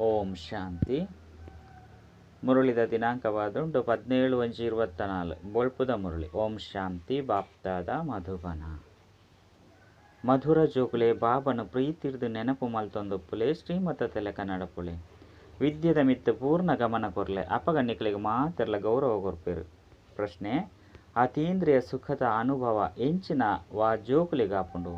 ಓಂ ಶಾಂತಿ. ಮುರಳಿದ ದಿನಾಂಕವಾದುಂಡು 17/1/24. ಬೊಳ್ಪುದ ಮುರಳಿ. ಓಂ ಶಾಂತಿ. ಬಾಪ್ದಾದ ಮಧುಬನ. ಮಧುರ ಜೋಕುಲೆ, ಬಾಬನ ಪ್ರೀತಿರ್ದು ನೆನಪು ಮಲ್ತೊಂದುಪ್ಪುಲೆ, ಶ್ರೀಮತ ತೆಲಕ ನಡಪುಲೆ, ವಿದ್ಯೆದ ಮಿತ್ತು ಪೂರ್ಣ ಗಮನ ಕೊರ್ಲೆ. ಅಪಗ ನಿಕ್ಲೆಗ್ ಮಾತೆರ್ಲ ಗೌರವ ಕೊರ್ಪೆರು. ಪ್ರಶ್ನೆ: ಅತೀಂದ್ರಿಯ ಸುಖದ ಅನುಭವ ಎಂಚಿನ ವಾ ಜೋಕುಲೆಗಾಪುಂಡು?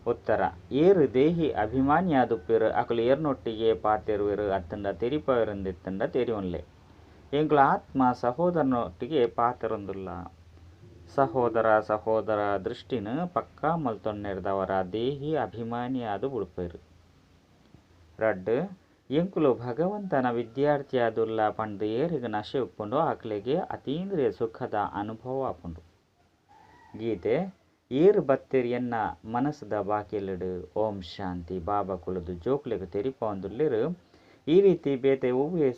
ಉತ್ತರ: ಏರ್ ದೇಹಿ ಅಭಿಮಾನಿಯಾದುಪ್ಪೆರ್ ಅಕುಲು ಏರ್ನೊಟ್ಟಿಗೆ ಪಾತೆರುವೆರ್ ಅತ್ತುಂಡ ತೆರಿಪಾವೆರಿಂದಿತ್ತುಂಡ ತೆರಿಯೊನ್ಲೆ. ಎಂಕುಲು ಆತ್ಮ ಸಹೋದರನೊಟ್ಟಿಗೆ ಪಾತೆರೊಂದುಲ್ಲ. ಸಹೋದರ ಸಹೋದರ ದೃಷ್ಟಿನ್ ಪಕ್ಕಾ ಮಲ್ತೊನ್ನೆರ್ದಾವರ ದೇಹಿ ಅಭಿಮಾನಿಯಾದ್ ಬುಡ್ಪೆರ್. ರಡ್ಡ್, ಎಂಕುಲು ಭಗವಂತನ ವಿದ್ಯಾರ್ಥಿಯಾದುಲ್ಲ ಪಂದ್ ಏರೆಗ್ ನಶೆ ಉಪ್ಪುಂಡೋ ಅಕ್ಲೆಗೇ ಅತೀಂದ್ರಿಯ ಸುಖದ ಅನುಭವ ಆಪುಂಡು. ಗೀತೆ: ಏರ್ ಬತ್ತೆರ್ ಎನ್ನ ಮನಸ್ದ ಬಾಕಿಲ್ ಡ್? ಓಂ ಶಾಂತಿ. ಬಾಬಾ ಕುಲ್ಲುದು ಜೋಕುಲೆಗ್ ತೆರಿಪಾವೊಂದುಲ್ಲೆರ್. ಈ ರೀತಿ ಬೇತೆ ಒವ್ವೆ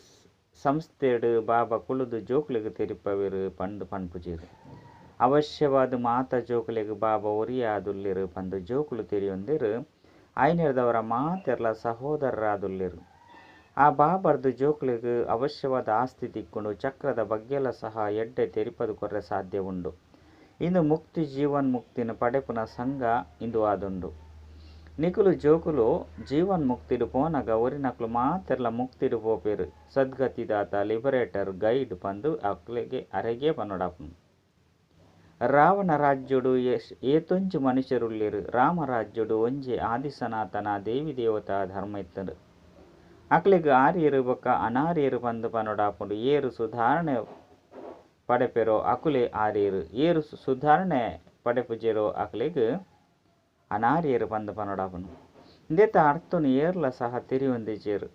ಸಂಸ್ಥೆಡ್ ಬಾಬಾ ಕುಲ್ಲುದು ಜೋಕುಲೆಗ್ ತೆರಿಪಾವೆರ್ ಪಂದ್ ಪನ್ಪುಜೆರ್. ಅವಶ್ಯವಾದ್ ಮಾತ ಜೋಕುಲೆಗ್ ಬಾಬಾ ಒರಿಯೇ ಆದುಲ್ಲೆರ್ ಪಂದ್ ಜೋಕುಲು ತೆರಿಯೊಂದೆರ್. ಆಯಿನೆಡ್ದಾವರ ಮಾತೆರ್ಲಾ ಸಹೋದರರಾದುಲ್ಲೆರ್. ಆ ಬಾಬಾರ್ದ್ ಜೋಕುಲೆಗ್ ಅವಶ್ಯವಾದ ಆಸ್ತಿ ತಿಕ್ಕುಂಡು. ಚಕ್ರದ ಬಗ್ಗೆಲ ಸಹ ಎಡ್ಡೆ ತೆರಿಪಾದ್ ಕೊರ್ರೆ ಸಾಧ್ಯ ಉಂಡು. ಇಂದು ಮುಕ್ತಿ ಜೀವನ್ಮುಕ್ತಿನ್ ಪಡೆಪುನ ಸಂಘ ಇಂದು ಆದುಂಡು. ನಿಕುಲು ಜೋಕುಲು ಜೀವನ್ಮುಕ್ತಿಡ್ ಪೋನಗ ಒರಿನಕುಲು ಮಾತೆರ್ಲಾ ಮುಕ್ತಿಡ್ ಪೋಪೆರ್. ಸದ್ಗತಿದಾತ, ಲಿಬರೇಟರ್, ಗೈಡ್ ಪಂದ್ ಅರೆಗೇ ಪನೊಡಾಪುಂಡು. ರಾವಣ ರಾಜ್ಯೊಡು ಏತೊಂಜಿ ಮನುಷ್ಯರುಲ್ಲೆರ್. ರಾಮ ರಾಜ್ಯೊಡು ಒಂಜೇ ಆದಿ ಸನಾತನ ದೇವಿ-ದೇವತಾ ಧರ್ಮ ಇತ್ತುಂಡು. ಅಕ್ಲೆಗ್ ಆರ್ಯೆರ್ ಬೊಕ್ಕ ಅನಾರ್ಯೆರ್ ಪಂದ್ ಪನೊಡಾಪುಂಡು. ಏರ್ ಸುಧಾರಣೆ ಪಡೆಪೆರೋ ಅಕುಲೇ ಆರ್ಯೆರ್, ಏರ್ ಸುಧಾರಣೆ ಪಡೆಪುಜೆರೋ ಅಕ್ಲೆಗ್ ಅನಾರ್ಯೆರ್ ಪಂದ್ ಪನೊಡಾಪುಂಡು. ಇಂದೆತ ಅರ್ಥೊನು ಏರ್ಲಾ ಸಹ ತೆರಿಯೊಂದಿಜ್ಜೆರ್.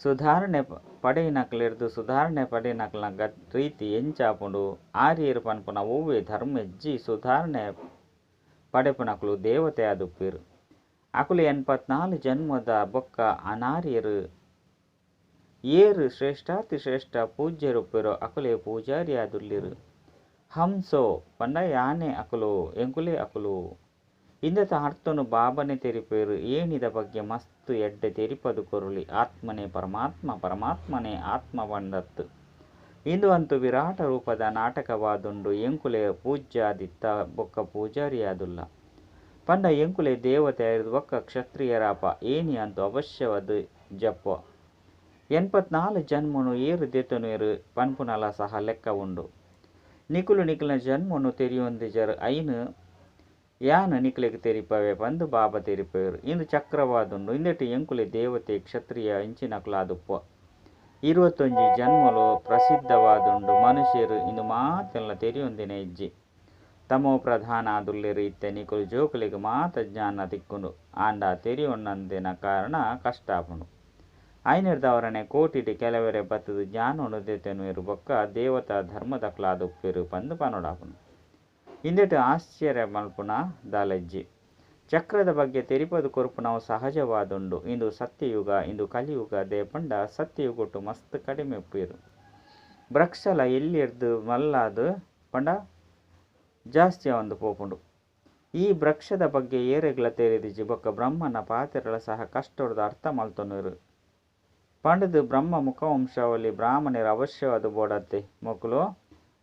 ಸುಧಾರಣೆ ಪಡೆಯಿನಕ್ಲೆರ್ದ್ ಸುಧಾರಣೆ ಪಡೆಯಿನಕ್ಲೆನ ರೀತಿ ಎಂಚಾಪುಂಡು. ಆರ್ಯೆರ್ ಪನ್ಪುನ ಒವ್ವೇ ಧರ್ಮ ಇಜ್ಜಿ. ಸುಧಾರಣೆ ಪಡೆಪುನಕುಲು ದೇವತೆ ಆದುಪ್ಪೆರ್. ಅಕುಲು 84 ಜನ್ಮದ ಬೊಕ್ಕ ಅನಾರ್ಯೆರ್. ಏರ್ ಶ್ರೇಷ್ಠಾತಿಶ್ರೇಷ್ಠ ಪೂಜ್ಯರುಪ್ಪೆರೋ ಅಕುಲೇ ಪೂಜಾರಿ ಆದುಲ್ಲೆರ್. ಹಂಸೋ ಪಂಡ ಯಾನೇ ಅಕುಲು, ಎಂಕುಲೇ ಅಕುಲು. ಇಂದೆತ ಅರ್ಥೊನು ಬಾಬಾನೇ ತೆರಿಪಾವೆರ್. ಏಣಿದ ಬಗ್ಗೆ ಮಸ್ತ್ ಎಡ್ಡೆ ತೆರಿಪಾದ್ ಕೊರೊಲಿ. ಆತ್ಮನೇ ಪರಮಾತ್ಮ, ಪರಮಾತ್ಮನೇ ಆತ್ಮ ಪಂದತ್ತ್. ಇಂದು ಅಂತೂ ವಿರಾಟ ರೂಪದ ನಾಟಕವಾದುಂಡು. ಎಂಕುಲೇ ಪೂಜ್ಯಾದಿತ್ತ ಬೊಕ್ಕ ಪೂಜಾರಿಯಾದುಲ್ಲ. ಪಂಡ ಎಂಕುಲೇ ದೇವತೆ ಆಯಿರ್ದ್ ಬೊಕ್ಕ ಕ್ಷತ್ರಿಯರಾಪ. ಏಣಿ ಅಂತೂ ಅವಶ್ಯವಾದ್ ಜಪ್ಪ. 84 ಜನ್ಮೊನು ಏರ್ ದೆತೊನುವೆರ್ ಪನ್ಪುನಲ ಸಹ ಲೆಕ್ಕ ಉಂಡು. ನಿಕುಲು ನಿಕಲ್ನ ಜನ್ಮೊನು ತೆರಿಯೊಂದಿಜರ್ ಅಯಿನ್ ಯಾನ್ ನಿಕ್ಲೆಗ್ ತೆರಿಪಾವೆ ಪಂದ್ ಬಾಬಾ ತೆರಿಪಾವೆರ್. ಇಂದು ಚಕ್ರವಾದುಂಡು. ಇಂದೆಟ್ ಎಂಕುಲೇ ದೇವತೆ, ಕ್ಷತ್ರಿಯ ಇಂಚಿನಕುಲು ಆದುಪ್ಪುವ. 21 ಜನ್ಮೊಲು ಪ್ರಸಿದ್ಧವಾದುಂಡು. ಮನುಷ್ಯೆರ್ ಇಂದು ಮಾತೆನ್ಲಾ ತೆರಿಯೊಂದಿನ ಇಜ್ಜಿ. ತಮೋಪ್ರಧಾನ ಆದುಲ್ಲೆರ್. ಇತ್ತೆ ನಿಕುಲು ಜೋಕುಲೆಗ್ ಮಾತ ಜ್ಞಾನ ತಿಕ್ಕುಂಡು. ಆಂಡ ತೆರಿಯೊನಂದಿನ ಕಾರಣ ಕಷ್ಟ ಆಪುಂಡು. ಆಯಿನೆಡ್ದಾವರನೇ ಕೋಟಿಡ್ ಕೆಲವೆರೇ ಬತ್ತುದು ಜ್ಞಾನೊನು ದೆತೊನುವೆರ್ ಬೊಕ್ಕ ದೇವತಾ ಧರ್ಮದಕುಲಾದುಪ್ಪುವೆರ್ ಪಂದ್ ಪನೊಡಾಪುಂಡು. ಇಂದೆಟ್ ಆಶ್ಚರ್ಯ ಮಲ್ಪುನ ದಾಲ ಇಜ್ಜಿ. ಚಕ್ರದ ಬಗ್ಗೆ ತೆರಿಪಾದ್ ಕೊರ್ಪುನವು ಸಹಜವಾದುಂಡು. ಇಂದು ಸತ್ಯಯುಗ, ಇಂದು ಕಲಿಯುಗ ದಾಯೆ ಪಂಡ ಸತ್ಯಯುಗೊಟು ಮಸ್ತ್ ಕಡಿಮೆ ಇಪ್ಪುವೆರ್. ವೃಕ್ಷಲ ಎಲ್ಯೆರ್ದ್ ಮಲ್ಲಾದ್ ಪಂಡ ಜಾಸ್ತಿ ಆವೊಂದು ಪೋಪುಂಡು. ಈ ವೃಕ್ಷದ ಬಗ್ಗೆ ಏರೆಗ್ಲಾ ತೆರಿದಿಜ್ಜಿ. ಬೊಕ್ಕ ಬ್ರಹ್ಮನ ಪಾತೆರಲ ಸಹ ಕಷ್ಟೊಡ್ದು ಅರ್ಥ ಮಲ್ತೊನುವೆರ್. ಪಂಡುದು ಬ್ರಹ್ಮ ಮುಖವಂಶಾವಳಿ ಬ್ರಾಹ್ಮಣೆರ್ ಅವಶ್ಯವಾದ್ ಬೋಡತ್ತೆ. ಮೊಕುಲು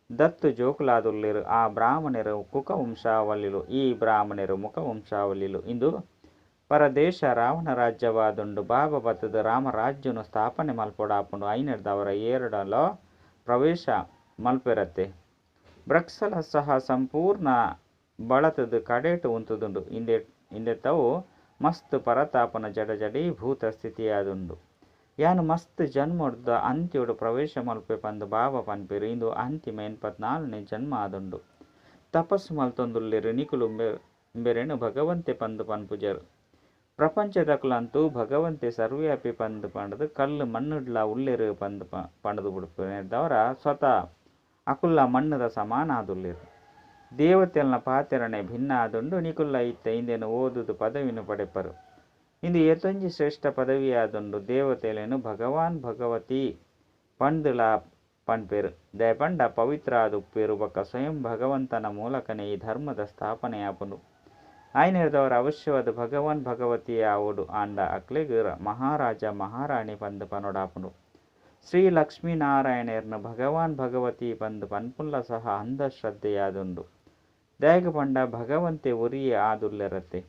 ದತ್ತು ಜೋಕುಲಾದುಲ್ಲೆರ್. ಆ ಬ್ರಾಹ್ಮಣೆರ್ ಕುಕವಂಶಾವಳಿಲು, ಈ ಬ್ರಾಹ್ಮಣೆರ್ ಮುಖವಂಶಾವಳಿಲು. ಇಂದು ಪರದೇಶ ರಾವಣ ರಾಜ್ಯವಾದುಂಡು. ಬಾಬಾ ಬತ್ತುದು ರಾಮರಾಜ್ಯೊನು ಸ್ಥಾಪನೆ ಮಲ್ಪೊಡಾಪುಂಡು. ಆಯಿನೆಡ್ದಾವರ ಏರ್ಡಲಾ ಪ್ರವೇಶ ಮಲ್ಪುವೆರತ್ತೆ. ವೃಕ್ಷಲ ಸಹ ಸಂಪೂರ್ಣ ಬಳತುದು ಕಡೆಟ್ ಉಂತುದುಂಡು. ಇಂದೆತವು ಮಸ್ತ್ ಪರತಾಪನ ಜಡ-ಜಡೀಭೂತ ಸ್ಥಿತಿಯಾದುಂಡು. ಯಾನ್ ಮಸ್ತ್ ಜನ್ಮದ ಅಂತ್ಯೊಡು ಪ್ರವೇಶ ಮಲ್ಪುವೆ ಪಂದ್ ಬಾಬಾ ಪನ್ಪೆರ್. ಇಂದು ಅಂತಿಮ 84 ನೇ ಜನ್ಮ ಆದುಂಡು. ತಪಸ್ಸು ಮಲ್ತೊಂದುಲ್ಲೆರ್. ನಿಕುಲು ಇಂಬೆರೆನ್ ಭಗವಂತೆ ಪಂದ್ ಪನ್ಪುಜರ್. ಪ್ರಪಂಚದಕುಲಂತೂ ಭಗವಂತೆ ಸರ್ವವ್ಯಾಪಿ ಪಂದ್ ಪಂಡುದು ಕಲ್ಲ್ ಮಣ್ಣುಡ್ಲಾ ಉಲ್ಲೆರ್ ಪಂದ್ ಪಂಡುದು ಬುಡ್ಪೆರ್. ಸ್ವತಃ ಅಕುಲ್ಲಾ ಮಣ್ಣುದ ಸಮಾನ ಆದುಲ್ಲೆರ್. ದೇವತೆಲ್ನ ಪಾತೆರನೇ ಭಿನ್ನ ಆದುಂಡು. ನಿಕುಲ್ಲಾ ಇತ್ತೆ ಇಂದೆನ್ ಓದುದು ಪದವಿನ್ ಪಡೆಪರ್. ಇಂದು ಏತೊಂಜಿ ಶ್ರೇಷ್ಠ ಪದವಿಯಾದುಂಡು. ದೇವತೆಲೆನ್ ಭಗವಾನ್, ಭಗವತೀ ಪಂದುಲಾ ಪನ್ಪೆರ್. ದಾಯೆ ಪಂಡ ಪವಿತ್ರ ಆದುಪ್ಪುವೆರ್ ಬೊಕ್ಕ ಸ್ವಯಂ ಭಗವಂತನ ಮೂಲಕನೇ ಈ ಧರ್ಮದ ಸ್ಥಾಪನೆಯಾಪುಂಡು. ಆಯ್ನೆರ್ದವರ ಅವಶ್ಯವಾದ ಭಗವಾನ್ ಭಗವತಿಯೇ ಆವೊಡು ಆಂಡ ಅಕ್ಲೆಗ್ ಮಹಾರಾಜ ಮಹಾರಾಣಿ ಪಂದ್ ಪನೊಡಾಪುಂಡು. ಶ್ರೀ ಲಕ್ಷ್ಮೀನಾರಾಯಣೆರ್ನ್ ಭಗವಾನ್ ಭಗವತಿ ಪಂದ್ ಪನ್ಪುನ್ಲ ಸಹ ಅಂಧಶ್ರದ್ಧೆಯಾದುಂಡು. ದಾಯೆಗ್ ಪಂಡ ಭಗವಂತೆ ಒರಿಯೇ ಆದುಲ್ಲೆರತ್ತೆ.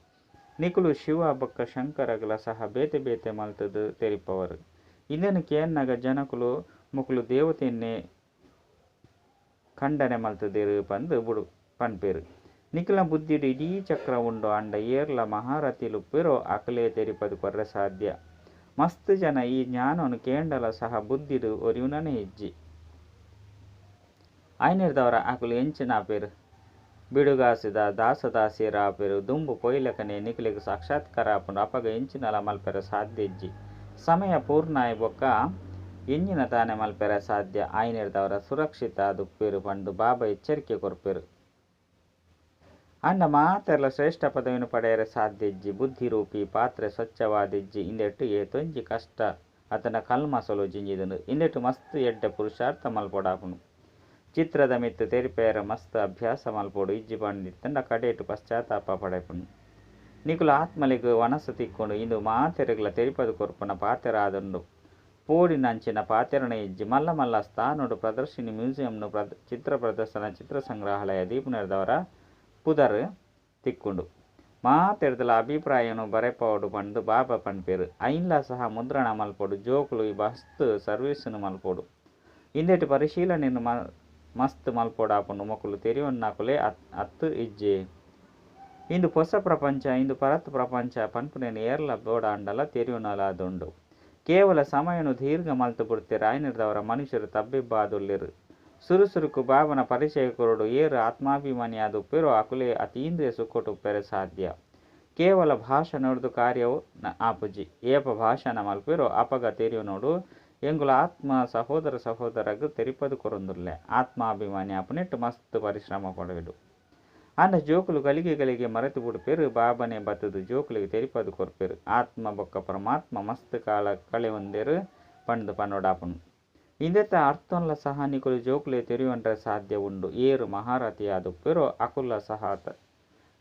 ನಿಕುಲು ಶಿವ ಬೊಕ್ಕ ಶಂಕರಗ್ಲಾ ಸಹ ಬೇತೆ ಬೇತೆ ಮಲ್ತ್ ದ್ ತೆರಿಪಾವರ್. ಇಂದೆನ್ ಕೇನ್ನಗ ಜನಕುಲು ಮೊಕುಲು ದೇವತೆನ್ನೇ ಖಂಡನೆ ಮಲ್ತ್ ದೆರ್ ಪಂದ್ ಬುಡು ಪನ್ಪೆರ್. ನಿಕಲ್ನ ಬುದ್ಧಿಡ್ ಇಡೀ ಚಕ್ರ ಉಂಡು ಆಂಡ ಏರ್ಲ ಮಹಾರಥಿಲು ಉಪ್ಪುವೆರೋ ಅಕುಲೇ ತೆರಿಪಾದ್ ಕೊರ್ರೆ ಸಾಧ್ಯ. ಮಸ್ತ್ ಜನ ಈ ಜ್ಞಾನನ್ ಕೇಂಡಲ ಸಹ ಬುದ್ಧಿಡ್ ಒರಿಯುನನೇ ಇಜ್ಜಿ. ಆಯಿನೆಡ್ದಾವರ ಅಕುಲು ಎಂಚಿನ ಆಪೆರ್? ಬಿಡುಗಾಸದ ದಾಸ-ದಾಸಿಯೆರ್ ಆಪೆರ್. ದುಂಬು ಪೋಯಿಲೆಕನೆ ನಿಕಲೆಗ್ ಸಾಕ್ಷಾತ್ಕಾರ ಆಪುಂಡು. ಅಪಗ ಎಂಚಿನಲ ಮಲ್ಪೆರೆ ಸಾಧ್ಯ ಇಜ್ಜಿ. ಸಮಯ ಪೂರ್ಣ ಆಯಿ ಬೊಕ್ಕ ಎಂಚಿನ ದಾನೆ ಮಲ್ಪೆರೆ ಸಾಧ್ಯ. ಆಯಿನೆಡ್ದಾವರ ಸುರಕ್ಷಿತ ಆದ್ ಉಪ್ಪುವೆರ್ ಪಂದ್ ಬಾಬಾ ಎಚ್ಚರಿಕೆ ಕೊರ್ಪೆರ್. ಆಂಡ ಮಾತೆರ್ಲಾ ಶ್ರೇಷ್ಠ ಪದವಿನ್ ಪಡೆಯೆರೆ ಸಾಧ್ಯ ಇಜ್ಜಿ. ಬುದ್ಧಿ ರೂಪಿ ಪಾತ್ರೆ ಸ್ವಚ್ಛವಾದಿಜ್ಜಿ. ಇಂದೆಟ್ ಏತೊಂಜಿ ಕಷ್ಟ ಅತ್ತ್ಂಡ ಕಲ್ಮಶಲು ಜಿಂಜಿದ್ಂಡ್. ಇಂದೆಟ್ ಮಸ್ತ್ ಎಡ್ಡೆ ಪುರುಷಾರ್ಥ ಮಲ್ಪೊಡಾಪುಂಡು. ಚಿತ್ರದ ಮಿತ್ತ್ ತೆರಿಪಾಯೆರೆ ಮಸ್ತ್ ಅಭ್ಯಾಸ ಮಲ್ಪೊಡು ಇಜ್ಜಿ ಪಂದಿತ್ತ್ಂಡ ಕಡೆಟ್ ಪಶ್ಚಾತ್ತಾಪ ಪಡೆಪುಂಡು. ನಿಕುಲು ಆತ್ಮಲೆಗ್ ವಣಸ್ ತಿಕ್ಕುಂಡು. ಇಂದು ಮಾತೆರೆಗ್ಲಾ ತೆರಿಪಾದ್ ಕೊರ್ಪುನ ಪಾತೆರ ಆದುಂಡು. ಪೋಡ್ಯುನಂಚಿನ ಪಾತೆರನೇ ಇಜ್ಜಿ. ಮಲ್ಲ ಮಲ್ಲ ಸ್ಥಾನೊಡು ಪ್ರದರ್ಶಿನಿ ಮ್ಯೂಸಿಯಂನ್ ಚಿತ್ರ ಪ್ರದರ್ಶನ, ಚಿತ್ರ ಸಂಗ್ರಹಾಲಯ ದೀಪುನೆರ್ದಾವರ ಪುದರ್ ತಿಕ್ಕುಂಡು. ಮಾತೆರ್ದಲ ಅಭಿಪ್ರಾಯನ್ ಬರೆಪಾವೊಡು ಪಂದ್ ಬಾಬಾ ಪನ್ಪೆರ್. ಐನ್ಲಾ ಸಹ ಮುದ್ರಣ ಮಲ್ಪೊಡು. ಜೋಕುಲು ಮಸ್ತ್ ಸರ್ವಿಸ್ ನ್ ಮಲ್ಪೊಡು. ಇಂದೆಟ್ ಪರಿಶೀಲನೆನ್ ಮಸ್ತ್ ಮಲ್ಪೊಡಾಪುಂಡು ಮೊಕುಲು ತೆರಿಯೊನ್ನಕುಲೇ ಅತ್ತ್ ಇಜ್ಜೆ. ಇಂದು ಪೊಸ ಪ್ರಪಂಚ ಇಂದು ಪರತ್ ಪ್ರಪಂಚ ಪನ್ಪುನೆನ್ ಏರ್ಲ ಬೋಡಾಂಡಲ ತೆರಿಯೊನೊಲಾದುಂಡು. ಕೇವಲ ಸಮಯನ್ ದೀರ್ಘ ಮಲ್ತ್ ಬುಡ್ತೆರ್. ಆಯಿನೆಡ್ದಾವರ ಮನುಷ್ಯೆರ್ ತಬ್ಬಿಬ್ಬಾದುಲ್ಲೆರ್. ಸುರು ಸುರುಕು ಬಾಬಾನ ಪರಿಚಯ ಕೊರೊಡು. ಏರ್ ಆತ್ಮಾಭಿಮಾನಿ ಆದ್ ಉಪ್ಪುವೆರೋ ಅಕುಲೇ ಅತೀಂದ್ರಿಯ ಸುಖೊಟ್ಟು ಉಪ್ಪೆರೆ ಸಾಧ್ಯ. ಕೇವಲ ಭಾಷಣೊರ್ದು ಕಾರ್ಯವು ಆಪುಜಿ. ಏಪ ಭಾಷಣ ಮಲ್ಪುವೆರೋ ಅಪಗ ತೆರಿಯೊನೊಡು ಎಂಕುಲು ಆತ್ಮ ಸಹೋದರ ಸಹೋದರಗ್ ತೆರಿಪಾದ್ ಕೊರೊಂದುಲ್ಲೆ. ಆತ್ಮಾಭಿಮಾನಿ ಆಪುನೆಟ್ಟ್ ಮಸ್ತ್ ಪರಿಶ್ರಮ ಪಡೆಯೊಡು. ಆಂಡ ಜೋಕುಲು ಗಳಿಗೆ ಗಳಿಗೆ ಮರತ್ ಬುಡ್ಪೆರ್. ಬಾಬಾನೇ ಬತ್ತ್ದ್ ಜೋಕುಲೆಗ್ ತೆರಿಪಾದ್ ಕೊರ್ಪೆರ್. ಆತ್ಮ ಬೊಕ್ಕ ಪರಮಾತ್ಮ ಮಸ್ತ್ ಕಾಲ ಕಳೆವೊಂದೆರ್ ಪಂದ್ ಪನೊಡಾಪುಂಡು. ಇಂದೆತ ಅರ್ಥನ್ಲ ಸಹ ನಿಕುಲು ಜೋಕುಲೇ ತೆರಿಯೊನ್ರೆ ಸಾಧ್ಯ ಉಂಡು. ಏರ್ ಮಹಾರಥಿ ಆದ್ ಉಪ್ಪುವೆರೋ ಅಕುಲ್ಲ ಸಹ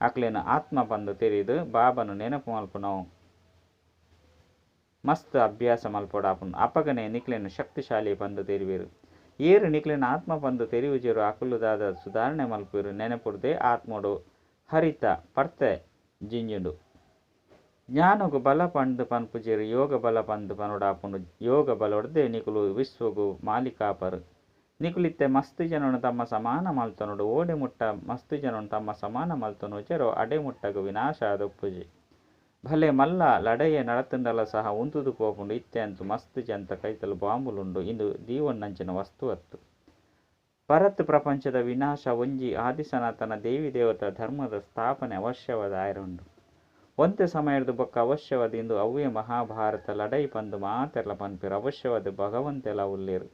ಅಕ್ಲೆನ್ ಆತ್ಮ ಪಂದ್ ತೆರಿದ್ ಬಾಬಾನ ನೆನಪು ಮಲ್ಪುನವು ಮಸ್ತ್ ಅಭ್ಯಾಸ ಮಲ್ಪೊಡಾಪುಂಡು. ಅಪಗನೇ ನಿಕ್ಲೆನ್ ಶಕ್ತಿಶಾಲಿ ಪಂದ್ ತೆರಿವೆರ್. ಏರ್ ನಿಕ್ಲೆನ್ ಆತ್ಮ ಪಂದ್ ತೆರಿಯುಜೆರೋ ಅಕುಲು ದಾದ ಸುಧಾರಣೆ ಮಲ್ಪುವೆರ್. ನೆನಪುರ್ದೆ ಆತ್ಮಡು ಹರಿತ ಪರ್ತೆ ಜಿಂಜುಂಡು. ಜ್ಞಾನಗ್ ಬಲ ಪಂದ್ ಪನ್ಪುಜೆರ್ ಯೋಗ ಬಲ ಪಂದ್ ಪನೊಡಾಪುಂಡು. ಯೋಗ ಬಲೊರ್ದೇ ನಿಕುಲು ವಿಶ್ವೊಗು ಮಾಲೀಕ ಆಪರ್. ನಿಕುಲು ಇತ್ತೆ ಮಸ್ತ್ ಜನನ್ ತಮ್ಮ ಸಮಾನ ಮಲ್ತೊನೊಡು. ಓಡೆ ಮುಟ್ಟ ಮಸ್ತ್ ಜನನ್ ತಮ್ಮ ಸಮಾನ ಮಲ್ತೊನುಜೆರೋ ಅಡೆ ಮುಟ್ಟಗ್ ವಿನಾಶ ಆದ್ ಉಪ್ಪುಜಿ. ಭಲೆ ಮಲ್ಲ ಲಡಾಯಿಯೇ ನಡತ್ಂಡಲ ಸಹ ಉಂತುದು ಪೋಪುಂಡು. ಇತ್ತೆ ಅಂತೂ ಮಸ್ತ್ ಜನತ ಕೈತಲ್ ಬಾಂಬುಲು ಉಂಡು. ಇಂದು ದೀವೊನ್ನಂಚಿನ ವಸ್ತು ಅತ್ತ್. ಪರತ್ ಪ್ರಪಂಚದ ವಿನಾಶ ಒಂಜಿ ಆದಿ ಸನಾತನ ದೇವಿ ದೇವತಾ ಧರ್ಮದ ಸ್ಥಾಪನೆ ಅವಶ್ಯವಾದ್ ಆಯೆರೆ ಉಂಡು. ಒಂತೆ ಸಮಯರ್ದ್ ಬೊಕ್ಕ ಅವಶ್ಯವಾದ್ ಇಂದು ಅವ್ವೇ ಮಹಾಭಾರತ ಲಡಾಯಿ ಪಂದ್ ಮಾತೆರ್ಲಾ ಪನ್ಪೆರ್. ಅವಶ್ಯವಾದ್ ಭಗವಂತೆಲಾ ಉಲ್ಲೆರ್.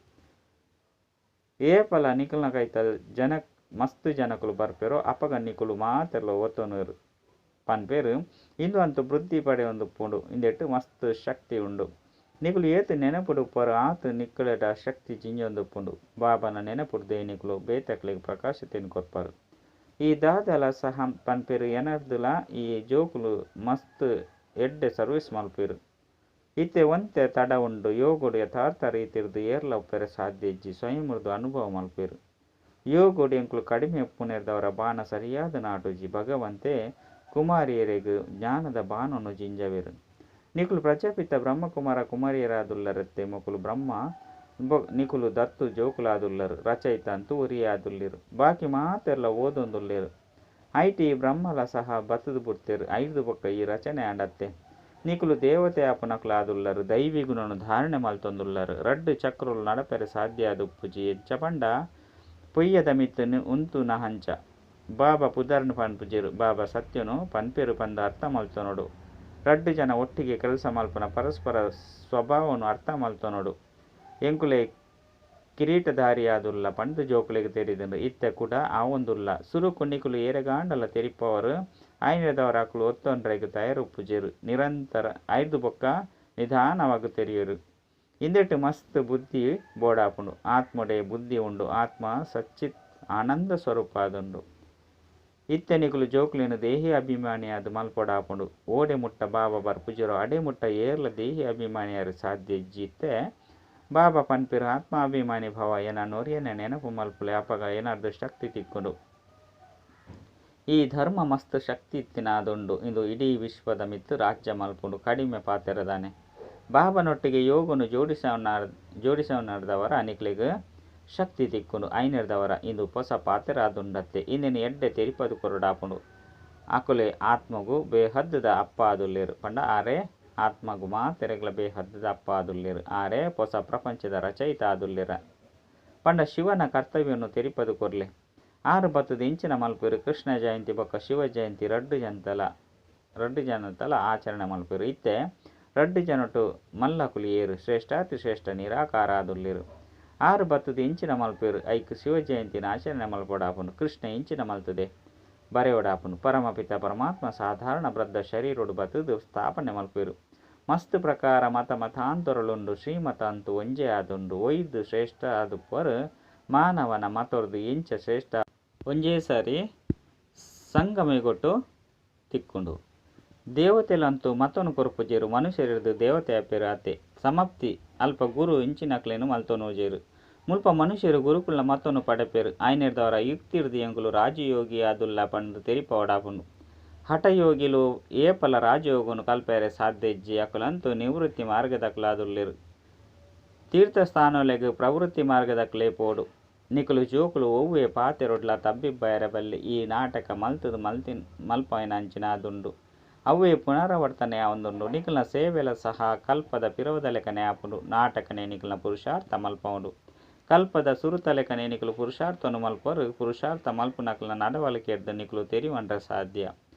ಏಪಲ ನಿಕಲ್ನ ಕೈತಲ್ ಜನ ಮಸ್ತ್ ಜನಕುಲು ಬರ್ಪೆರೋ ಅಪಗ ನಿಕುಲು ಮಾತೆರ್ಲಾ ಒತ್ತೊನುವೆರ್ ಪನ್ಪೆರ್. ಇಂದು ಅಂತೂ ವೃದ್ಧಿ ಪಡೆಯೊಂದು ಉಪ್ಪುಂಡು. ಇಂದೆಟ್ ಮಸ್ತ್ ಶಕ್ತಿ ಉಂಡು. ನಿಕುಲು ಏತ್ ನೆನಪುಡು ಉಪ್ಪರು ಆತ್ ನಿಕ್ಲೆಡ ಶಕ್ತಿ ಜಿಂಜೊಂದು ಉಪ್ಪುಂಡು. ಬಾಬಾನ ನೆನಪುರ್ದೇ ನಿಕುಲು ಬೇತೆಕ್ಲೆಗ್ ಪ್ರಕಾಶತೆನ್ ಕೊರ್ಪರ್. ಈ ದಾದಾಲ ಸಹ ಪನ್ಪೆರ್ ಎನರ್ದುಲ ಈ ಜೋಕುಲು ಮಸ್ತ್ ಎಡ್ಡೆ ಸರ್ವಿಸ್ ಮಲ್ಪುವೆರ್. ಇತ್ತೆ ಒಂತೆ ತಡ ಉಂಡು. ಯೋಗಡ್ ಯಥಾರ್ಥ ರೀತಿರ್ದ್ ಏರ್ಲಾ ಉಪ್ಪೆರೆ ಸಾಧ್ಯ ಇಜ್ಜಿ. ಸ್ವಯಂರ್ದ್ ಅನುಭವ ಮಲ್ಪುವೆರ್. ಯೋಗಡ್ ಎಂಕುಲು ಕಡಿಮೆ ಉಪ್ಪುನೆರ್ದಾವರ ಬಾಣ ಸರಿಯಾದ್ ನಾಟುಜಿ. ಭಗವಂತೆ ಕುಮಾರಿಯೆರೆಗ್ ಜ್ಞಾನದ ಬಾಣನ್ ಜಿಂಜಾವೆರ್. ನಿಕುಲು ಪ್ರಜಾಪಿತ ಬ್ರಹ್ಮಕುಮಾರ ಕುಮಾರಿಯರಾದುಲ್ಲರತ್ತೆ. ಮೊಕುಲು ಬ್ರಹ್ಮ ನಿಕುಲು ದತ್ತು ಜೋಕುಲಾದುಲ್ಲರ್. ರಚಯಿತ ಅಂತೂ ಒರಿಯೇ ಆದುಲ್ಲೆರ್. ಬಾಕಿ ಮಾತೆರ್ಲಾ ಓದೊಂದುಲ್ಲೆರ್. ಐಟ್ ಈ ಬ್ರಹ್ಮಲ ಸಹ ಬತ್ತ್ದ್ ಬುಡ್ತೆರ್. ಐರ್ದ್ ಬೊಕ್ಕ ಈ ರಚನೆ ಆಂಡ್ ಅತ್ತೆ. ನಿಕುಲು ದೇವತೆ ಆಪುನಕುಲು ಆದುಲ್ಲರ್. ದೈವಿ ಗುಣನ್ ಧಾರಣೆ ಮಲ್ತೊಂದುಲ್ಲರ್. ರಡ್ಡ್ ಚಕ್ರಲು ನಡಪೆರೆ ಸಾಧ್ಯ ಆದ್ ಉಪ್ಪುಜಿ. ಎಂಚ ಪಂಡ ಪೊಯ್ಯೆದ ಮಿತ್ತ್ ಉಂತುನ ಅಂಚ. ಬಾಬಾ ಪುದರ್ನ್ ಪನ್ಪುಜೆರ್. ಬಾಬಾ ಸತ್ಯನ್ ಪನ್ಪೆರ್ ಪಂದ್ ಅರ್ಥ ಮಲ್ತೊನೊಡು. ರಡ್ಡ್ ಜನ ಒಟ್ಟಿಗೆ ಕೆಲಸ ಮಲ್ಪುನ ಪರಸ್ಪರ ಸ್ವಭಾವನ್ ಅರ್ಥ ಮಲ್ತೊನೊಡು. ಎಂಕುಲೇ ಕಿರೀಟಧಾರಿಯಾದುಲ್ಲ ಪಂದ್ ಜೋಕುಲೆಗ್ ತೆರಿದ್ಂಡ್. ಇತ್ತೆ ಕುಡ ಆವೊಂದುಲ್ಲ. ಸುರುಕು ನಿಕುಲು ಏರೆಗಾಂಡಲ ತೆರಿಪಾವರ್. ಆಯಿನೆಡ್ದಾವರ ಅಕುಲು ಒತ್ತೊನ್ರೆಗ್ ತಯಾರ್ ಉಪ್ಪುಜೆರ್. ನಿರಂತರ ಐರ್ದ್ ಬೊಕ್ಕ ನಿಧಾನವಾದ್ ತೆರಿಯುವೆರ್. ಇಂದೆಟ್ ಮಸ್ತ್ ಬುದ್ಧಿ ಬೋಡಾಪುಂಡು. ಆತ್ಮಡೇ ಬುದ್ಧಿ ಉಂಡು. ಆತ್ಮ ಸಚ್ಚಿತ್ ಆನಂದ ಸ್ವರೂಪ ಆದುಂಡು. ಇತ್ತೆ ನಿಕುಲು ಜೋಕುಲೆನ್ ದೇಹಿ ಅಭಿಮಾನಿಯಾದ್ ಮಲ್ಪೊಡಾಪುಂಡು. ಓಡೆ ಮುಟ್ಟ ಬಾಬಾ ಬರ್ಪುಜೆರೋ ಅಡೆ ಮುಟ್ಟ ಏರ್ಲ ದೇಹಿ ಅಭಿಮಾನಿಯಾರೆ ಸಾಧ್ಯ ಇಜ್ಜಿ. ಇತ್ತೆ ಬಾಬಾ ಪನ್ಪೆರ್ ಆತ್ಮಾಭಿಮಾನಿ ಭವ ಎನನೊರಿಯನೆ ನೆನಪು ಮಲ್ಪುಲೆ ಅಪಗ ಎನರ್ದ್ ಶಕ್ತಿ ತಿಕ್ಕುಂಡು. ಈ ಧರ್ಮ ಮಸ್ತ್ ಶಕ್ತಿ ಇತ್ತಿನಾದುಂಡು. ಇಂದು ಇಡೀ ವಿಶ್ವದ ಮಿತ್ತ್ ರಾಜ್ಯ ಮಲ್ಪುಂಡು. ಕಡಿಮೆ ಪಾತೆರ ದಾನೆ. ಬಾಬಾನೊಟ್ಟಿಗೆ ಯೋಗನು ಜೋಡಿಸವನರ್ದವರ ನಿಕ್ಲೆಗ್ ಶಕ್ತಿ ತಿಕ್ಕುಂಡು. ಐನೆರ್ದವರ ಇಂದು ಪೊಸ ಪಾತೆರ ಆದುಂಡತ್ತೆ. ಇಂದೆನ್ ಎಡ್ಡೆ ತೆರಿಪಾದ್ ಕೊರೊಡಾಪುಂಡು. ಅಕುಲೆ ಆತ್ಮಗು ಬೇಹದ್ದ ಅಪ್ಪ ಆದುಲ್ಲೆರ್ ಪಂಡ ಆರೇ ಆತ್ಮಗು ಮಾತೆರೆಗ್ಲ ಬೇಹದ್ದ ಅಪ್ಪ ಆದುಲ್ಲೆರ್. ಆರೇ ಪೊಸ ಪ್ರಪಂಚದ ರಚಯಿತ ಆದುಲ್ಲೆರ್ ಪಂಡ ಶಿವನ ಕರ್ತವ್ಯನು ತೆರಿಪಾದ್ ಕೊರ್ಲೆ. ಆರು ಬತ್ತುದು ಎಂಚಿನ ಮಲ್ಪೆರು. ಕೃಷ್ಣ ಜಯಂತಿ ಬೊಕ್ಕ ಶಿವ ಜಯಂತಿ ರಡ್ಡು ಜನತಲ ಆಚರಣೆ ಮಲ್ಪೆರು. ಇತ್ತೆ ರಡ್ಡು ಜನಟು ಮಲ್ಲಕುಲು ಏರು ಶ್ರೇಷ್ಠಾತಿ ಶ್ರೇಷ್ಠ ನಿರಾಕಾರ ಆದುಲ್ಲೆರ್. ಆರು ಬತ್ತುದು ಎಂಚಿನ ಮಲ್ಪೆರು. ಐಕ್ ಶಿವ ಜಯಂತಿನ ಆಚರಣೆ ಮಲ್ಪೊಡಾಪುಂಡು. ಕೃಷ್ಣ ಎಂಚಿನ ಮಲ್ತದೆ ಬರೆಯೊಡಾಪುಂಡು. ಪರಮಪಿತ ಪರಮಾತ್ಮ ಸಾಧಾರಣ ಬೃದ್ಧ ಶರೀರೊಡು ಬತ್ತುದು ಸ್ಥಾಪನೆ ಮಲ್ಪೆರು. ಮಸ್ತ್ ಪ್ರಕಾರ ಮತ ಮತಾಂತರಲುಂಡು. ಶ್ರೀಮತ ಅಂತೂ ಒಂಜೇ ಆದುಂಡು. ಒಯ್ದು ಶ್ರೇಷ್ಠ ಆದುಪ್ಪರು ಮಾನವನ ಮತೊರ್ದು ಎಂಚ ಶ್ರೇಷ್ಠ ಒಂಜೇ ಸಾರಿ ಸಂಗಮಯುಗೊಟ್ಟು ತಿಕ್ಕುಂಡು. ದೇವತೆಲಂತೂ ಮತೊನು ಕೊರ್ಪುಜೆರು. ಮನುಷ್ಯರೆರ್ದು ದೇವತೆ ಆಪೆರು ಆತೆ. ಸಮಾಪ್ತಿ ಅಲ್ಪ ಗುರು ಇಂಚಿನಕ್ಲೆನ್ ಮಲ್ತೊನುಜೆರ್. ಮುಲ್ಪ ಮನುಷ್ಯೆರ್ ಗುರುಕುಲ್ನ ಮತೊನು ಪಡೆಪೆರ್. ಐನೆರ್ದವರ ಯುಕ್ತಿರ್ದ್ ಎಂಕುಲು ರಾಜಯೋಗಿ ಆದುಲ್ಲ ಪಂದ್ ತೆರಿಪಾವೊಡಾಪುಂಡು. ಹಠಯೋಗಿಲು ಏಪಲ ರಾಜಯೋಗನು ಕಲ್ಪೆರೆ ಸಾಧ್ಯ ಇಜ್ಜಿ. ಅಕುಲಂತೂ ನಿವೃತ್ತಿ ಮಾರ್ಗದಕುಲಾದುಲ್ಲೆರ್. ತೀರ್ಥಸ್ಥಾನೊಲೆಗ್ ಪ್ರವೃತ್ತಿ ಮಾರ್ಗದಕುಲೇ ಪೋಡು. ನಿಕುಲು ಜೋಕುಲು ಒವ್ವೇ ಪಾತೆರೊಡ್ಲಾ ತಬ್ಬಿಬ್ಬಾಯೆರೆ ಬಲ್ಲಿ. ಈ ನಾಟಕ ಮಲ್ತುದು ಮಲ್ಪಾಯಿನಂಚಿನ ಆದುಂಡು. ಅವ್ವೇ ಪುನರಾವರ್ತನೆ ಆವೊಂದುಂಡು. ನಿಕಲ್ನ ಸೇವೆಲ ಸಹ ಕಲ್ಪದ ಪಿರವುದಲೆಕನೆ ಆಪುಂಡು. ನಾಟಕನೇ ನಿಕಲ್ನ ಪುರುಷಾರ್ಥ ಮಲ್ಪಾವುಂಡು. ಕಲ್ಪದ ಸುರುತಲೆಕನೆ ನಿಕುಲು ಪುರುಷಾರ್ಥನು ಮಲ್ಪುವರ್. ಪುರುಷಾರ್ಥ ಮಲ್ಪುನಕಲ್ನ ನಡವಳಿಕೆರ್ದ್ ನಿಕುಲು ತೆರಿಯೊನ್ರೆ ಸಾಧ್ಯ.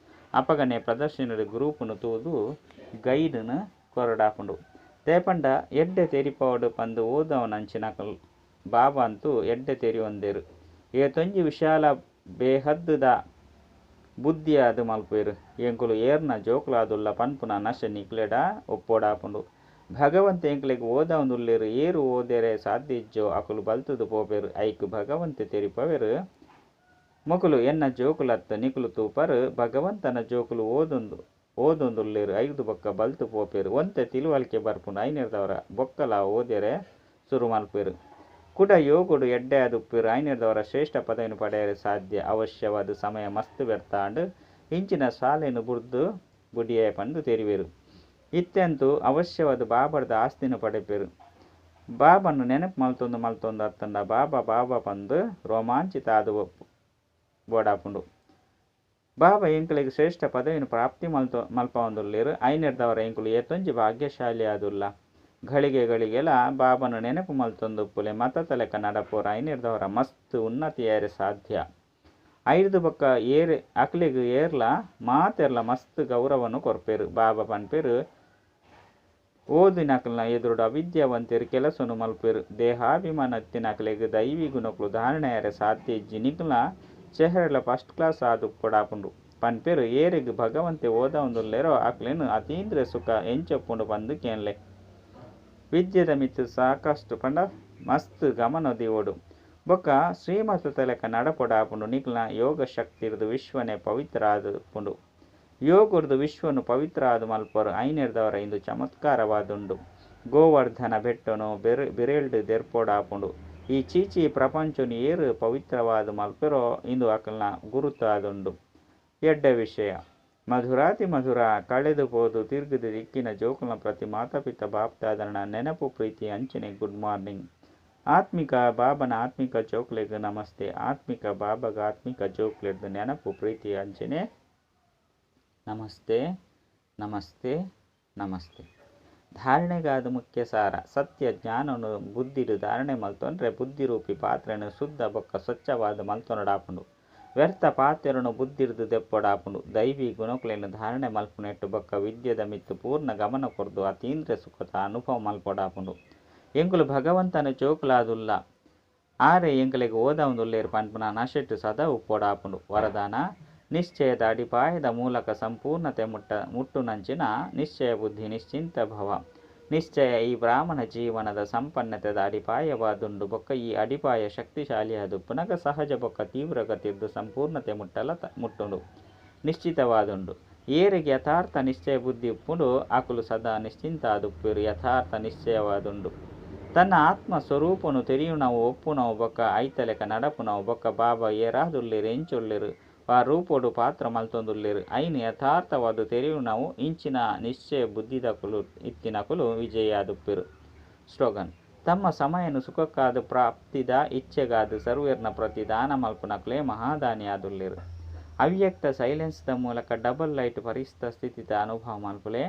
ಅಪಗನೆ ಪ್ರದರ್ಶನಡ್ ಗ್ರೂಪ್ನು ತೂದು ಗೈಡ್ನ್ ಕೊರೊಡಾಪುಂಡು. ದಾಯೆಪಂಡ ಎಡ್ಡೆ ತೆರಿಪಾವೊಡು ಪಂದ್ ಓದವನಂಚಿನಕುಲು ಬಾಬಾ ಅಂತೂ ಎಡ್ಡೆ ತೆರಿಯೊಂದೆರ್. ಏತೊಂಜಿ ವಿಶಾಲ ಬೇಹದ್ದ ಬುದ್ಧಿಯಾದ್ ಮಲ್ಪುವೆರ್. ಎಂಕುಲು ಏರ್ನ ಜೋಕುಲಾದುಲ್ಲ ಪನ್ಪುನ ನಶೆ ನಿಕ್ಲೆಡ ಉಪ್ಪೊಡಾಪುಂಡು. ಭಗವಂತೆ ಎಂಕ್ಲೆಗ್ ಓದಾವೊಂದುಲ್ಲೆರ್. ಏರ್ ಓದೆರೆ ಸಾಧ್ಯ ಇಜ್ಜೋ ಅಕುಲು ಬಲ್ತುದು ಪೋಪೆರ್. ಐಕ್ ಭಗವಂತೆ ತೆರಿಪಾವೆರ್ ಮೊಕುಲು ಎನ್ನ ಜೋಕುಲತ್ತ್. ನಿಕುಲು ತೂಪರ್ ಭಗವಂತನ ಜೋಕುಲು ಓದೊಂದುಲ್ಲೆರ್ ಐರ್ದ್ ಬೊಕ್ಕ ಬಲ್ತ್ ಪೋಪೆರ್. ಒಂತೆ ತಿಳುವಳಿಕೆ ಬರ್ಪುಂಡು ಐನೆರ್ದವರ ಬೊಕ್ಕಲ ಓದೆರೆ ಸುರು ಮಲ್ಪುವೆರ್. ಕುಡ ಯೋಗಡ್ ಎಡ್ಡೆ ಆದುಪ್ಪುವೆರ್. ಐನೆರ್ದವರ ಶ್ರೇಷ್ಠ ಪದವಿನ್ ಪಡೆಯರೆ ಸಾಧ್ಯ. ಅವಶ್ಯವಾದ್ ಸಮಯ ಮಸ್ತ್ ವ್ಯರ್ಥ ಆಂಡ್. ಇಂಚಿನ ಶಾಲೆನ್ ಬುಡ್ದು ಬುಡಿಯೆ ಪಂದ್ ತೆರಿವೆರ್. ಇತ್ತೆ ಅಂತೂ ಅವಶ್ಯವಾದ್ ಬಾಬಾರ್ದ ಆಸ್ತಿನ್ ಪಡೆಪೆರ್. ಬಾಬಾನ ನೆನಪು ಮಲ್ತೊಂದು ಮಲ್ತೊಂದು ಅತ್ತುಂಡ ಬಾಬಾ ಬಾಬಾ ಪಂದ್ ರೋಮಾಂಚಿತ ಆದ್ ಬೋಡಾಪುಂಡು. ಬಾಬಾ ಎಂಕ್ಲೆಗ್ ಶ್ರೇಷ್ಠ ಪದವಿನ್ ಪ್ರಾಪ್ತಿ ಮಲ್ಪಾವೊಂದುಲ್ಲೆರ್. ಐನೆರ್ದವರ ಎಂಕುಲು ಏತೊಂಜಿ ಭಾಗ್ಯಶಾಲಿ ಆದುಲ್ಲ. ಘಳಿಗೆ ಘಳಿಗೆಲ ಬಾಬಾನ ನೆನಪು ಮಲ್ತೊಂದುಪ್ಪುಲೆ. ಮತತ ಲೆಕ್ಕ ನಡಪುವರ್. ಐನೆರ್ದವರ ಮಸ್ತ್ ಉನ್ನತಿ ಆಯೆರೆ ಸಾಧ್ಯ. ಐರ್ದ್ ಬೊಕ್ಕ ಏರ್ ಅಕ್ಲೆಗ್ ಏರ್ಲ ಮಾತೆರ್ಲ ಮಸ್ತ್ ಗೌರವನು ಕೊರ್ಪೆರ್. ಬಾಬಾ ಪನ್ಪೆರ್ ಓದಿನಕಲ್ನ ಎದುರುಡು ಅವಿದ್ಯಾವಂತೆರ್ ಕೆಲಸನು ಮಲ್ಪುವೆರ್. ದೇಹಾಭಿಮಾನ ಇತ್ತಿನಕಲೆಗ್ ದೈವಿ ಗುಣಕುಲು ಧಾರಣೆ ಆಯೆರೆ ಸಾಧ್ಯ ಇಜ್ಜಿ. ನಿಕಲ್ನ ಚೆಹರೆಲ ಫಸ್ಟ್ ಕ್ಲಾಸ್ ಆದುಪ್ಪೊಡಾಪುಂಡು. ಪನ್ಪೆರ್ ಏರೆಗ್ ಭಗವಂತೆ ಓದಾವೊಂದುಲ್ಲೆರೋ ಅಕ್ಲೆನ್ ಅತೀಂದ್ರಿಯ ಸುಖ ಎಂಚ ಉಪ್ಪುಂಡು ಪಂದ್ ಕೇನ್ಲೆ. ವಿದ್ಯೆದ ಮಿತ್ತ್ ಸಾಕಷ್ಟು ಪಂಡ ಮಸ್ತ್ ಗಮನ ದೀವೊಡು. ಬೊಕ್ಕ ಶ್ರೀಮತದ ಲೆಕ್ಕ ನಡಪೊಡಾಪುಂಡು. ನಿಕಲ್ನ ಯೋಗ ಶಕ್ತಿರ್ದ್ ವಿಶ್ವನೇ ಪವಿತ್ರ ಆದುಪ್ಪುಂಡು. ಯೋಗರ್ದು ವಿಶ್ವನು ಪವಿತ್ರ ಆದ್ ಮಲ್ಪುವರ್. ಐನೆರ್ದವರ ಇಂದು ಚಮತ್ಕಾರವಾದುಂಡು. ಗೋವರ್ಧನ ಬೆಟ್ಟನು ಬಿರೆಲ್ಡ್ ದೆರ್ಪೊಡಾಪುಂಡು. ಈ ಚೀಚಿ ಪ್ರಪಂಚನ್ ಏರ್ ಪವಿತ್ರವಾದ್ ಮಲ್ಪೆರೋ ಇಂದು ಅಕಲ್ನ ಗುರುತು ಆದುಂಡು. ಎಡ್ಡೆ ವಿಷಯ. ಮಧುರಾತಿ ಮಧುರ ಕಳೆದು ಪೋದು ತಿರ್ಗುದು ತಿಕ್ಕಿನ ಜೋಕುಲ್ನ ಪ್ರತಿ ಮಾತಾಪಿತ ಬಾಪ್ದಾದನ ನೆನಪು ಪ್ರೀತಿ ಅಂಚನೆ ಗುಡ್ ಮಾರ್ನಿಂಗ್. ಆತ್ಮಿಕ ಬಾಬನ ಆತ್ಮಿಕ ಜೋಕ್ಲೆಗ್ ನಮಸ್ತೆ. ಆತ್ಮಿಕ ಬಾಬಾಗ ಆತ್ಮಿಕ ಜೋಕ್ಲೆರ್ದ್ ನೆನಪು ಪ್ರೀತಿ ಅಂಚನೆ ನಮಸ್ತೆ ನಮಸ್ತೆ ನಮಸ್ತೆ. ಧಾರಣೆಗಾದ ಮುಖ್ಯ ಸಾರ ಸತ್ಯ ಜ್ಞಾನನು ಬುದ್ಧಿಡ್ ಧಾರಣೆ ಮಲ್ತೊಂಡ್ರೆ ಬುದ್ಧಿರೂಪಿ ಪಾತ್ರೆನ್ ಶುದ್ಧ ಬೊಕ್ಕ ಸ್ವಚ್ಛವಾದ್ ಮಲ್ತೊನೊಡಾಪುಂಡು. ವ್ಯರ್ಥ ಪಾತೆರನು ಬುದ್ಧಿರ್ದ್ ದೆಪ್ಪೊಡಾಪುಂಡು. ದೈವಿ ಗುಣಕುಲೆನ್ ಧಾರಣೆ ಮಲ್ಪುನೆಟ್ ಬೊಕ್ಕ ವಿದ್ಯೆದ ಮಿತ್ತ್ ಪೂರ್ಣ ಗಮನ ಕೊರ್ದು ಅತೀಂದ್ರಿಯ ಸುಖತ ಅನುಭವ ಮಲ್ಪೊಡಾಪುಂಡು. ಎಂಕುಲು ಭಗವಂತನ ಜೋಕುಲಾದುಲ್ಲ. ಆರೆ ಎಂಕಲೆಗ್ ಓದಾವೊಂದುಲ್ಲೆರ್ ಪನ್ಪುನ ನಶೆಟ್ ಸದಾ ಉಪ್ಪೊಡಾಪುಂಡು. ವರದಾನ ನಿಶ್ಚಯದ ಅಡಿಪಾಯದ ಮೂಲಕ ಸಂಪೂರ್ಣತೆ ಮುಟ್ಟುನಂಚಿನ ನಿಶ್ಚಯ ಬುದ್ಧಿ ನಿಶ್ಚಿಂತ ಭವ. ನಿಶ್ಚಯ ಈ ಬ್ರಾಹ್ಮಣ ಜೀವನದ ಸಂಪನ್ನತೆದ ಅಡಿಪಾಯವಾದುಂಡು ಬೊಕ್ಕ ಈ ಅಡಿಪಾಯ ಶಕ್ತಿಶಾಲಿಯಾದುಪ್ಪುನಗ ಸಹಜ ಬೊಕ್ಕ ತೀವ್ರಗತಿರ್ದ್ ಸಂಪೂರ್ಣತೆ ಮುಟ್ಟಲ ಮುಟ್ಟುಂಡು ನಿಶ್ಚಿತವಾದುಂಡು. ಏರೆಗ್ ಯಥಾರ್ಥ ನಿಶ್ಚಯ ಬುದ್ಧಿ ಉಪ್ಪುಂಡು ಅಕುಲು ಸದಾ ನಿಶ್ಚಿಂತ ಆದುಪ್ಪೆರ್ ಯಥಾರ್ಥ ನಿಶ್ಚಯವಾದುಂಡು. ತನ್ನ ಆತ್ಮ ಸ್ವರೂಪನು ತೆರಿಯುನವು, ಒಪ್ಪುನವು ಬೊಕ್ಕ ಐತಲೆಕ ನಡಪುನವು ಬೊಕ್ಕ ಬಾಬಾ ಏರಾದುಲ್ಲೆರ್, ಎಂಚ ಉಲ್ಲೆರ್, ವಾ ರೂಪೊಡು ಪಾತ್ರ ಮಲ್ತೊಂದುಲ್ಲೆರ್ ಐನ್ ಯಥಾರ್ಥವಾದ್ ತೆರಿಯುನವು ಇಂಚಿನ ನಿಶ್ಚಯ ಬುದ್ಧಿದಕುಲು ಇತ್ತಿನಕುಲು ವಿಜಯಿಯಾದುಪ್ಪೆರ್. ಸ್ಲೋಗನ್ ತಮ್ಮ ಸಮಯನ್ ಸುಖಕ್ಕಾದ್ ಪ್ರಾಪ್ತಿದ ಇಚ್ಛೆಗಾದ್ ಸರ್ವೆರ್ನ ಪ್ರತಿ ದಾನ ಮಲ್ಪುನಕುಲೇ ಮಹಾದಾನಿ ಆದುಲ್ಲೆರ್. ಅವ್ಯಕ್ತ ಸೈಲೆನ್ಸ್ ದ ಮೂಲಕ ಡಬಲ್ ಲೈಟ್ ಫರಿಷ್ಠ ಸ್ಥಿತಿತ ಅನುಭವ ಮಲ್ಪುಲೆ.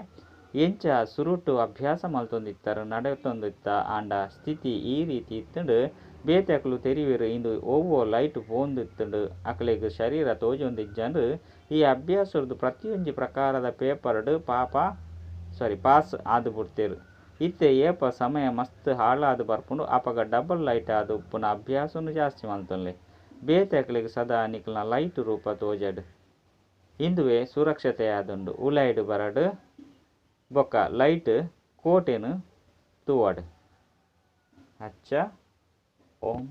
ಎಂಚ ಸುರುಟು ಅಭ್ಯಾಸ ಮಲ್ತೊಂದಿತ್ತರ್ ನಡತೊಂದಿತ್ತ ಆಂಡ ಸ್ಥಿತಿ ಈ ರೀತಿ ಇತ್ತ್ಂಡ್ ಬೇತೆ ಅಕುಲು ತೆರಿವೆರ್ ಇಂದು ಒವ್ವೋ ಲೈಟ್ ಪೋವೊಂದಿತ್ತ್ಂಡ್ ಅಕ್ಲೆಗ್ ಶರೀರ ತೋಜೊಂದಿಜ್ಜಂಡ್ ಈ ಅಭ್ಯಾಸರ್ದ್ ಪ್ರತಿಯೊಂಜಿ ಪ್ರಕಾರದ ಪೇಪರ್ ಡ್ ಪಾಪ ಸಾರಿ ಪಾಸ್ ಆದ್ ಬುಡ್ತೆರ್. ಇತ್ತೆ ಏಪ ಸಮಯ ಮಸ್ತ್ ಹಾಳಾದ್ ಬರ್ಪುಂಡು ಅಪಗ ಡಬಲ್ ಲೈಟ್ ಆದ್ ಉಪ್ಪುನ ಅಭ್ಯಾಸನ್ ಜಾಸ್ತಿ ಮಲ್ತೊನ್ಲೆ. ಬೇತೆ ಅಕ್ಲೆಗ್ ಸದಾ ನಿಕಲ್ನ ಲೈಟ್ ರೂಪ ತೋಜಡ್. ಇಂದುವೆ ಸುರಕ್ಷತೆ ಆದುಂಡು ಉಲಾಯಿಡ್ ಬರಡ್ ಬೊಕ್ಕ ಲೈಟ್ ಕೋಟೆನ್ ತೂವಡ್. ಅಚ್ಚ ಓಂ.